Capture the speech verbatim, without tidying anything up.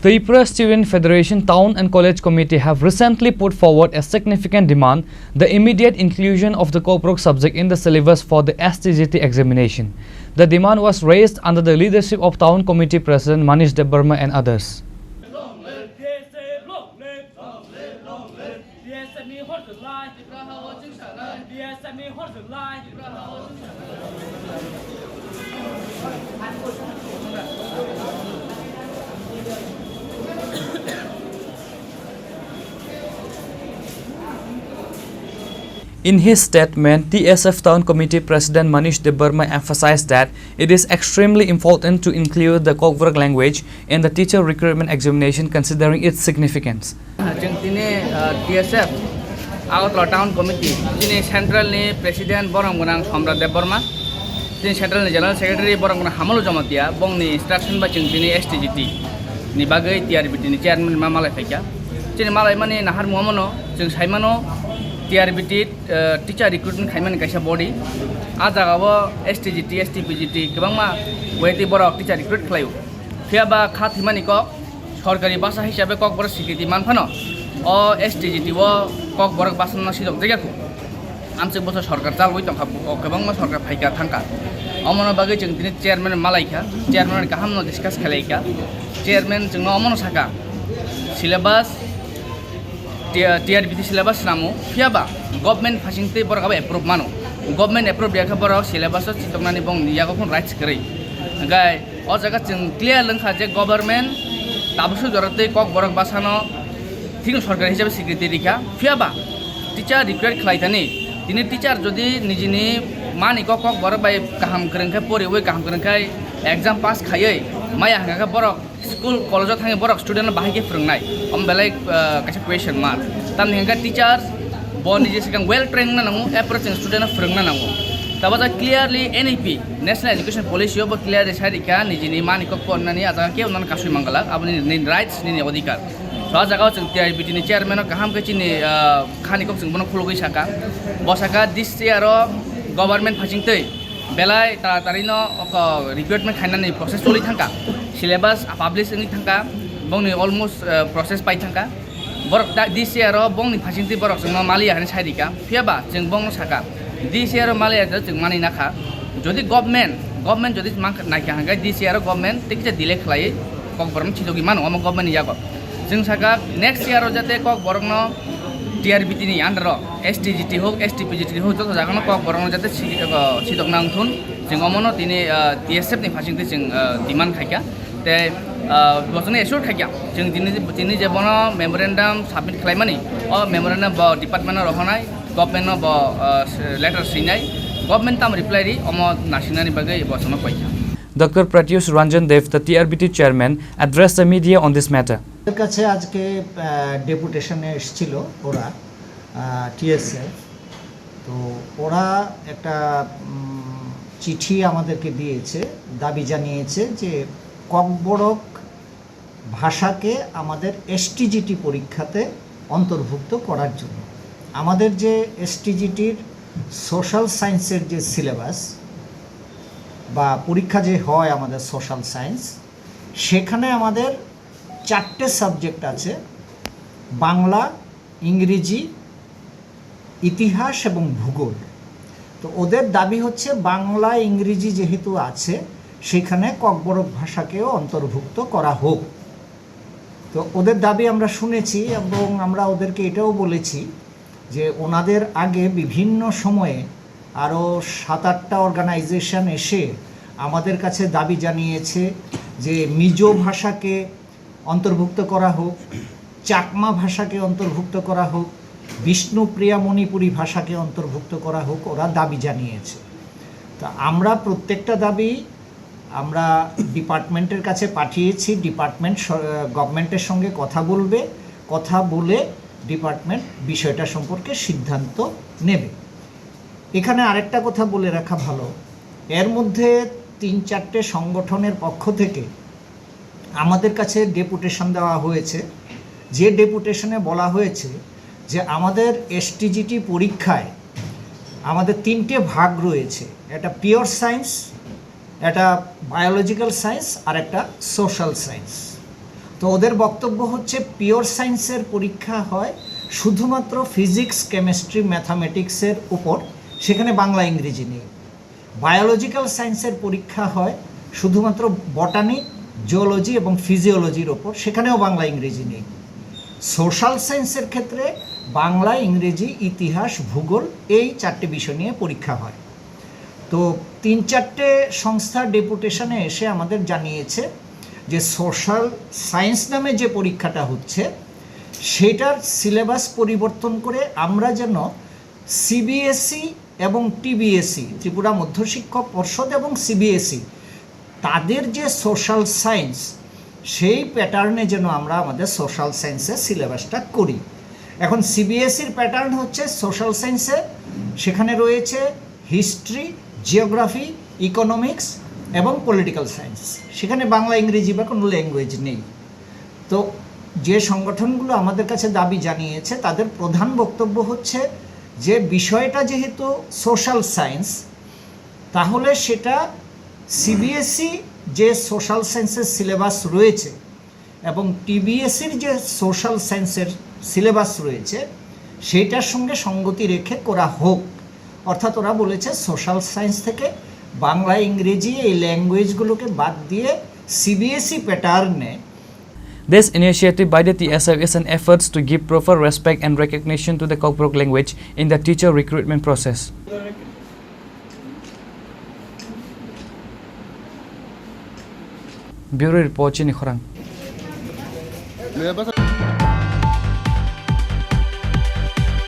Tripura Student Federation Town and College Committee have recently put forward a significant demand, the immediate inclusion of the Kokborok subject in the syllabus for the S T G T examination. The demand was raised under the leadership of Town Committee President Manish Debbarma and others. In his statement, T S F Town Committee President Manish Debbarma emphasized that it is extremely important to include the Kokborok language in the teacher recruitment examination, considering its significance. Chwng tini, ah, T S F Agartala Town Committee, chini central ni president borom gwnang Somrat Debbarma, chini central ni general secretary borom gwnang Hamolo Jamatia, bongni instruction bai chwng tini S T G T ni bagwi T R B T ni chairman ma malai phaikha. Chini malai mani nahar muhamono chwng saimano T R B T, ah, teacher recruitment khaimani kaisa body. A jaga o S T G T, S T P G T kwbangma weti borok teacher recruit khlaio. Phiya ba kha thwimani kok, sorkari basa hisabe Kokborok sikriti man phano, o S T G T o Kokborok basa no sidok jagya khu. Amchwk boso sorkar chalwi tongkha, o kwbangma sorkar phaikha thangkha. Omono bagwi chwng tini chairman malaikha, chairman kaham no discuss khalaikha. Chairman chwngno omono saka, syllabus, T-, T R B T syllabus swnamo, phiya ba government phasing twi borok abo approve mano. Government approve ya khe borok syllabus o chitoknani bongni yago phano rights kwrwi. Hwnkhe o jaga chwng clear wngkha je government tabukso jora tei Kokborok bwsano thikno sorkar hisabe sikriti rikha, phiya ba teacher require khlai thani. Tini teacher jodi nijini mani kok Kokborok bai kaham kwrwng khe poriwi kaham kwrwng khe exam pass khaiwi maya hwnkha khe borok school college o thangwi borok student no bahai khe phwrwngnai, omo belai, ah, kaisa question mark. Tamni hwnkhe teachers bo niji swkang well trained wngna nango, approach student no phwrwngna nango. Tabuk clearly N E P, National Education Policy o bo clearly sai rikha, nijini mani kok pornani a jaga kebo nono kasui mangalak, aboni nini rights, nini odhikar. So a jaga o chwng T R B T ni chairman no kaham khe chini, ah, khani kok chwng bono khulugwi saka. Bo saka this year o government phasing twi belai taratari no oko recruitment khainani process choli thangkha, syllabus publish wngwi thangkha, bongni almost, eh, process pai thangkha. Borok ta, this year o bongni phasing twi borok chwngno maliya hinwi sai rikha, phiya ba chwng bongno saka, this year o maliya da chwng manwi nakha. Jodi government, government jodi man naikha hwnkhe this year o government tei kisa delay khlaiwi Kokborokno chidogwi mano, omo government ni yago. Chwng saka next year o jate Kokborokno T R B T ni under o S T G T hok, S T P G T hok, joto jagano Kokborokno jate si-, uh, sidokna wngthun, chwng omono tini, uh, T S F ni phasing twi chwng, uh, demand khaikha. Tei, uh, bo chwngno assure khaikha. Chwng tini, tini je bono memorandum submit khlaimani, o memorandum bo department no rohornai, government no bo, uh, letter swinai, government tam reply ri, omo nasinani bagwi bo chwngno koikha. Doctor Pratyush Ranjan Dev, the T R B T chairman, addressed the media on this matter. ওদের কাছে আজকে, আহ, ডেপুটেশনে এসেছিল ওরা, আহ, টিএসএফ। তো ওরা একটা, উম, চিঠি আমাদেরকে দিয়েছে, দাবি জানিয়েছে যে ককবরক ভাষাকে আমাদের এসটিজিটি পরীক্ষাতে অন্তর্ভুক্ত করার জন্য। আমাদের যে এসটিজিটির সোশ্যাল সায়েন্সের যে সিলেবাস বা পরীক্ষা যে হয় আমাদের সোশ্যাল সায়েন্স, সেখানে আমাদের চারটে সাবজেক্ট আছে, বাংলা, ইংরেজি, ইতিহাস এবং ভূগোল। তো ওদের দাবি হচ্ছে বাংলা, ইংরেজি যেহেতু আছে, সেখানে ককবরক ভাষাকেও অন্তর্ভুক্ত করা হোক। তো ওদের দাবি আমরা শুনেছি এবং আমরা ওদেরকে এটাও বলেছি যে ওনাদের আগে বিভিন্ন সময়ে আরও সাত আটটা অর্গানাইজেশন এসে আমাদের কাছে দাবি জানিয়েছে যে মিজো ভাষাকে অন্তর্ভুক্ত করা হোক, চাকমা ভাষাকে অন্তর্ভুক্ত করা হোক, বিষ্ণুপ্রিয়া মণিপুরী ভাষাকে অন্তর্ভুক্ত করা হোক, ওরা দাবি জানিয়েছে। তা আমরা প্রত্যেকটা দাবি আমরা ডিপার্টমেন্টের কাছে পাঠিয়েছি, ডিপার্টমেন্ট স-, গভর্নমেন্টের সঙ্গে কথা বলবে, কথা বলে ডিপার্টমেন্ট বিষয়টা সম্পর্কে সিদ্ধান্ত নেবে। এখানে আরেকটা কথা বলে রাখা ভালো, এর মধ্যে তিন চারটে সংগঠনের পক্ষ থেকে আমাদের কাছে ডেপুটেশন দেওয়া হয়েছে, যে ডেপুটেশনে বলা হয়েছে যে আমাদের এসটিজিটি পরীক্ষায় আমাদের তিনটে ভাগ রয়েছে, একটা পিওর সায়েন্স, একটা বায়োলজিক্যাল সায়েন্স আর একটা সোশ্যাল সায়েন্স। তো ওদের বক্তব্য হচ্ছে পিওর সায়েন্সের পরীক্ষা হয় শুধুমাত্র ফিজিক্স, কেমিস্ট্রি, ম্যাথামেটিক্সের উপর, সেখানে বাংলা ইংরেজি নেই। বায়োলজিক্যাল সায়েন্সের পরীক্ষা হয় শুধুমাত্র বটানি, জুওলজি এবং ফিজিওলজির ওপর, সেখানেও বাংলা ইংরেজি নেই। সোশ্যাল সায়েন্সের ক্ষেত্রে বাংলা, ইংরেজি, ইতিহাস, ভূগোল, এই চারটে বিষয় নিয়ে পরীক্ষা হয়। তো তিন চারটে সংস্থার ডেপুটেশনে এসে আমাদের জানিয়েছে যে সোশ্যাল সায়েন্স নামে যে পরীক্ষাটা হচ্ছে, সেটার সিলেবাস পরিবর্তন করে আমরা যেন সিবিএসই এবং টিবিএসই, ত্রিপুরা মধ্যশিক্ষক পর্ষদ এবং সিবিএসই, তাদের যে সোশ্যাল সায়েন্স, সেই প্যাটার্নে যেন আমরা আমাদের সোশ্যাল সায়েন্সের সিলেবাসটা করি। এখন সিবিএসইর প্যাটার্ন হচ্ছে সোশ্যাল সায়েন্সে, সেখানে রয়েছে হিস্ট্রি, জিওগ্রাফি, ইকোনমিক্স এবং পলিটিক্যাল সায়েন্স। সেখানে বাংলা, ইংরেজি বা কোনো ল্যাঙ্গুয়েজ নেই। তো যে সংগঠনগুলো আমাদের কাছে দাবি জানিয়েছে, তাদের প্রধান বক্তব্য হচ্ছে যে বিষয়টা যেহেতু সোশ্যাল সায়েন্স, তাহলে সেটা সিবিএসই যে সোশ্যাল সায়েন্সের সিলেবাস রয়েছে এবং টিবিএসইর যে সোশ্যাল সায়েন্সের সিলেবাস রয়েছে, সেইটার সঙ্গে সঙ্গতি রেখে করা হোক। অর্থাৎ ওরা বলেছে সোশ্যাল সায়েন্স থেকে বাংলা, ইংরেজি এই ল্যাঙ্গুয়েজগুলোকে বাদ দিয়ে সিবিএসই প্যাটার্নে This initiative by the T S F is an effort to give proper respect and recognition to the Kokborok language in the teacher recruitment process. Bureau Report, Chini Khorang.